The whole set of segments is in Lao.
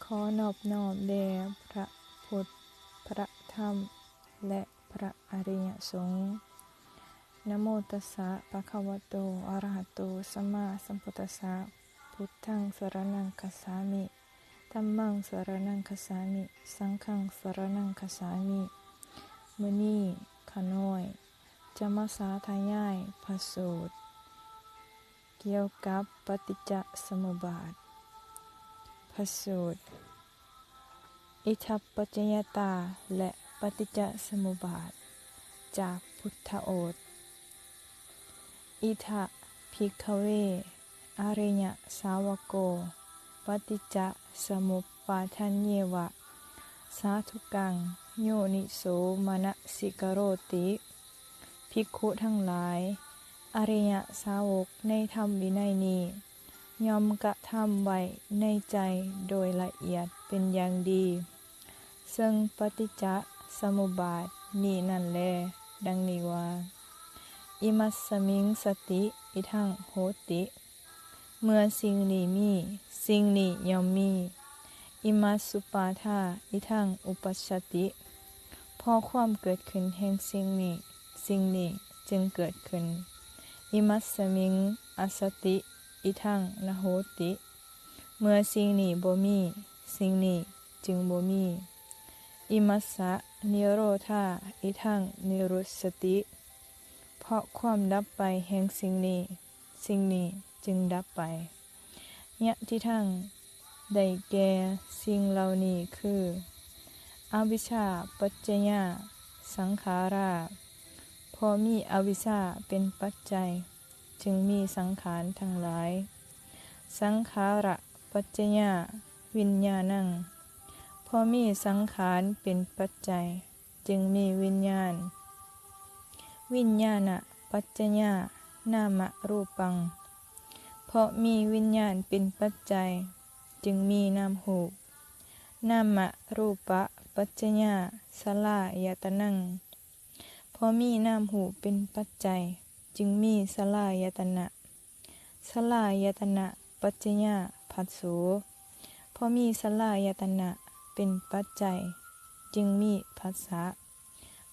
ຂໍນອບນ້ອມແດ່ພະພຸດ ພະທຳ ແລະ ພະອະລິຍະສົງ. ນະໂມຕັດສະ ພະຄະວະໂຕ ອະລະຫະໂຕ ສຳມາສຳພຸດທັດສະ. ພຸດທັງສະລະນັງຄັດສາມິ ທຳມັງສະລະນັງຄັດສາມິ ສັງຄັງສະລະນັງຄັດສາມິ. ມື້ນີ້ຂ້ານ້ອຍຈະມາສາທະຍາຍພະສູດກ່ຽວກັບປະຕິດຈະສະມຸບາດ. ພະສູດ ອິທັບປັດຈະຍະຕາ ແລະ ປະຕິດຈະສະມຸບາດ ຈາກພຸດທະໂອດ. ອິທະ ພິກຂະເວ ອະລິຍະສາວະໂກ ປະຕິດຈະສະມຸບປາທັນເຍວະ ສາທຸກັງ ໂຍນິໂສມະນະສິກະໂຣຕິ. ພິກຂຸທັງຫຼາຍ, ອະລິຍະສາວົກໃນທຳວິໄນນີ້ ຍ່ອມກະທຳໄວ້ໃນໃຈໂດຍລະອຽດເປັນຢ່າງດີ ເຊິ່ງປະຕິດຈະສະມຸບາດນີ້ນັ້ນແລ. ດັ່ງນີ້ວ່າ ອິມັດສະມິງສະຕິ ອິທັງໂຫຕິ ເມື່ອສິ່ງນີ້ມີ ສິ່ງນີ້ຍ່ອມມີ. ອິມັດສຸປາທາ ອິທັງອຸປັດຊະຕິ ເພາະຄວາມເກີດຂຶ້ນແຫ່ງສິ່ງນີ້ ສິ່ງນີ້ຈຶ່ງເກີດຂຶ້ນ. ອິມັດສະມິງອັດສະຕິ ອິທັງນະໂຫຕິ ເມື່ອສິ່ງນີ້ບໍ່ມີ ສິ່ງນີ້ຈຶ່ງບໍ່ມີ. ອິມັດສະນິໂຣທາ ອິທັງນິລຸດສະຕິ ເພາະຄວາມດັບໄປແຫ່ງສິ່ງນີ້ ສິ່ງນີ້ຈຶ່ງດັບໄປ. ຍະທິທັງ ໄດ້ແກ່ສິ່ງເຫຼົ່ານີ້ຄື ອະວິຊຊາປັດຈະຍາສັງຂາລາ ເພາະມີອະວິຊຊາເປັນປັດໄຈ ຈຶ່ງມີສັງຂານທັງຫຼາຍ. ສັງຂາລະປັດຈະຍາວິນຍານັງ ເພາະມີສັງຂານເປັນປັດໄຈ ຈຶ່ງມີວິນຍານ. ວິນຍານະປັດຈະຍານາມະຮູປັງ ເພາະມີວິນຍານເປັນປັດໄຈ ຈຶ່ງມີນາມຮູບ. ນາມະຮູປະປັດຈະຍາສະລາຍະຕະນັງ ເພາະມີນາມຮູບເປັນປັດໄຈ ຈຶ່ງມີສະລາຍະຕະນະ. ສະລາຍະຕະນະປັດຈະຍາຜັດໂສ ເພາະມີສະລາຍະຕະນະເປັນປັດໄຈ ຈຶ່ງມີຜັດສະ.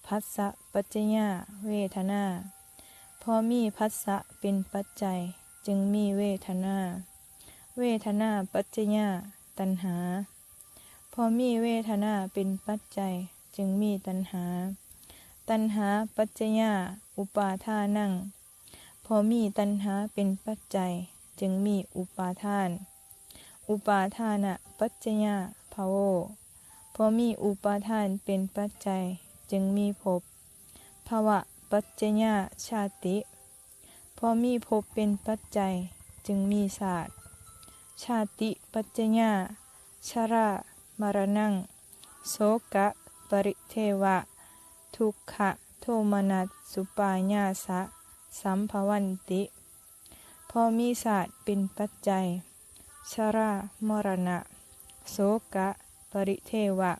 ຜັດສະປັດຈະຍາເວທະນາ ເພາະມີຜັດສະເປັນປັດໄຈ ຈຶ່ງມີເວທະນາ. ເວທະນາປັດຈະຍາຕັນຫາ ເພາະມີເວທະນາເປັນປັດໄຈ ຈຶ່ງມີຕັນຫາ. ຕັນຫາປັດຈະຍາອຸປາທານັງ ເພາະມີຕັນຫາເປັນປັດໄຈ ຈຶ່ງມີອຸປາທານ. ອຸປາທານະປັດຈະຍາພະໂວ ເພາະມີອຸປາທານເປັນປັດໄຈ ຈຶ່ງມີພົບ. ພະວະປັດຈະຍາຊາຕິ ເພາະມີພົບເປັນປັດໄຈ ຈຶ່ງມີຊາດ. ຊາຕິປັດຈະຍາຊະລາມະລະນັງ ໂສກະປະລິເທວະ ທຸກຂະໂທມະນັດສຸປາຍາສະ ສຳພະວັນຕິ ເພາະມີຊາດເປັນປັດໄຈ ຊະລາ ມໍລະນະ ໂສກະປະລິເທວະ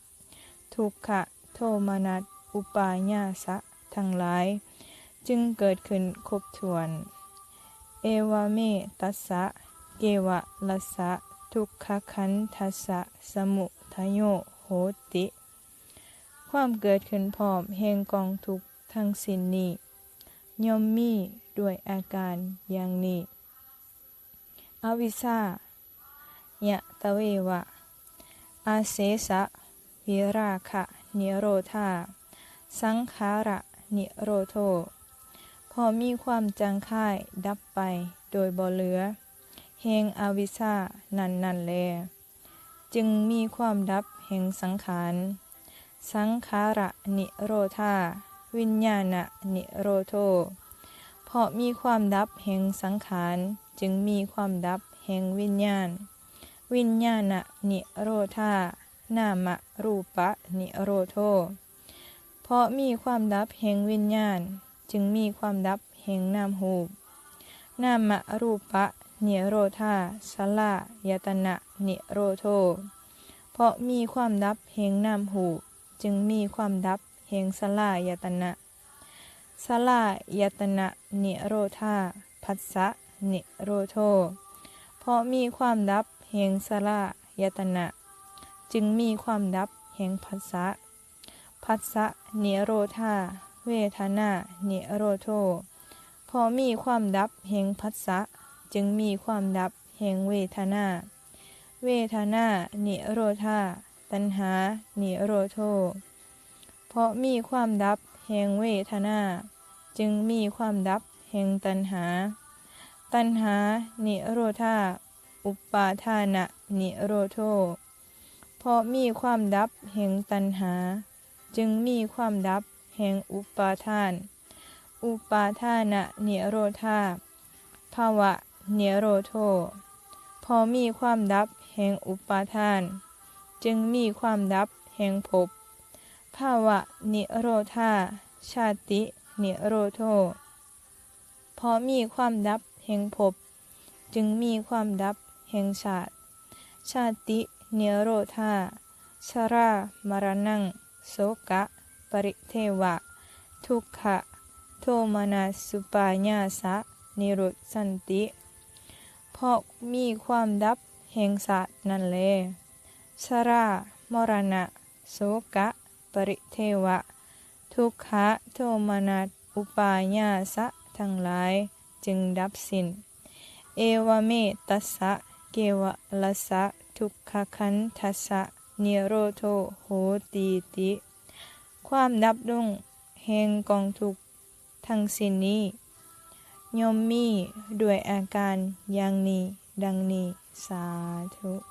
ທຸກຂະໂທມະນັດອຸປາຍາສະທັງຫຼາຍ ຈຶ່ງເກີດຂຶ້ນຄົບຖ້ວນ. ເອວະເມຕັດສະ ເກວະລະສະ ທຸກຂະຂັນທັດສະ ສະມຸທະໂຍໂຫຕິ ຄວາມເກີດຂຶ້ນພ້ອມແຫ່ງກອງທຸກທັງສິ້ນນີ້ ຍ່ອມມີດ້ວຍອາການຢ່າງນີ້. ອະວິຊຊາ ຍະຕະເວວະ ອາເສສະ ວິລາຄະນິໂຣທາ ສັງຂາລະນິໂຣໂທ ເພາະມີຄວາມຈາງຄາຍດັບໄປໂດຍບໍ່ເຫຼືອ ແຫ່ງອະວິຊຊານັ້ນນັ້ນແລ ຈຶ່ງມີຄວາມດັບແຫ່ງສັງຂານ. ສັງຂາລະນິໂຣທາ ວິນຍານະນິໂຣໂທ ເພາະມີຄວາມດັບແຫ່ງສັງຂານ ຈຶ່ງມີຄວາມດັບແຫ່ງວິນຍານ. ວິນຍານະນິໂຣທາ ນາມະຮູປະນິໂຣໂທ ເພາະມີຄວາມດັບແຫ່ງວິນຍານ ຈຶ່ງມີຄວາມດັບແຫ່ງນາມຮູບ. ນາມະຮູປະນິໂຣທາ ສະລາຍະຕະນະນິໂຣໂທ ເພາະມີຄວາມດັບແຫ່ງນາມຮູບ ຈຶ່ງມີຄວາມດັບແຫ່ງສະລາຍະຕະນະ. ສະລາຍະຕະນະນິໂຣທາ ພັດສະນິໂຣໂທ ເພາະມີຄວາມດັບແຫ່ງສະລາຍະຕະນະ. ຈຶ່ງມີຄວາມດັບແຫ່ງຜັດສະ. ຜັດສະນິໂຣທາ ເວທະນານິໂຣໂທ ເພາະມີຄວາມດັບແຫ່ງຜັດສະ ຈຶ່ງມີຄວາມດັບແຫ່ງເວທະນາ. ເວທະນານິໂຣທາ ຕັນຫານິໂຣໂທ ເພາະມີຄວາມດັບແຫ່ງເວທະນາ ຈຶ່ງມີຄວາມດັບແຫ່ງຕັນຫາ. ຕັນຫານິໂຣທາ ອຸປາທານະນິໂຣໂທ ເພາະມີຄວາມດັບແຫ່ງຕັນຫາ ຈຶ່ງມີຄວາມດັບແຫ່ງອຸປາທານ. ອຸປາທານະນິໂຣທາ ພະວະນິໂຣໂທ ເພາະມີຄວາມດັບແຫ່ງອຸປາທານ ຈຶ່ງມີຄວາມດັບແຫ່ງພົບ. ພະວະນິໂຣທາ ຊາຕິນິໂຣໂທ ເພາະມີຄວາມດັບແຫ່ງພົບ ຈຶ່ງມີຄວາມດັບແຫ່ງຊາດ. ຊາຕິນິໂຣທາ ຊະລາມະລະນັງ ໂສກະປະລິເທວະ ທຸກຂະໂທມະນັດສຸປາຍາສະນິລຸດສັນຕິ ເພາະມີຄວາມດັບແຫ່ງຊາດນັ້ນແລ ຊະລາ ມໍລະນະ ໂສກະປະລິເທວະ ທຸກຂະໂທມະນັດ ອຸປາຍາສະທັງຫຼາຍຈຶ່ງດັບສິ້ນ. ເອວະເມຕັດສະເກວະລັດສະທຸກຂະຂັນທັດສະນິໂຣໂທໂຫຕີຕິ ຄວາມດັບລົງແຫ່ງກອງທຸກທັງສິ້ນນີ້ ຍ່ອມມີດ້ວຍອາການຢ່າງນີ້ ດັ່ງນີ້. ສາທຸ.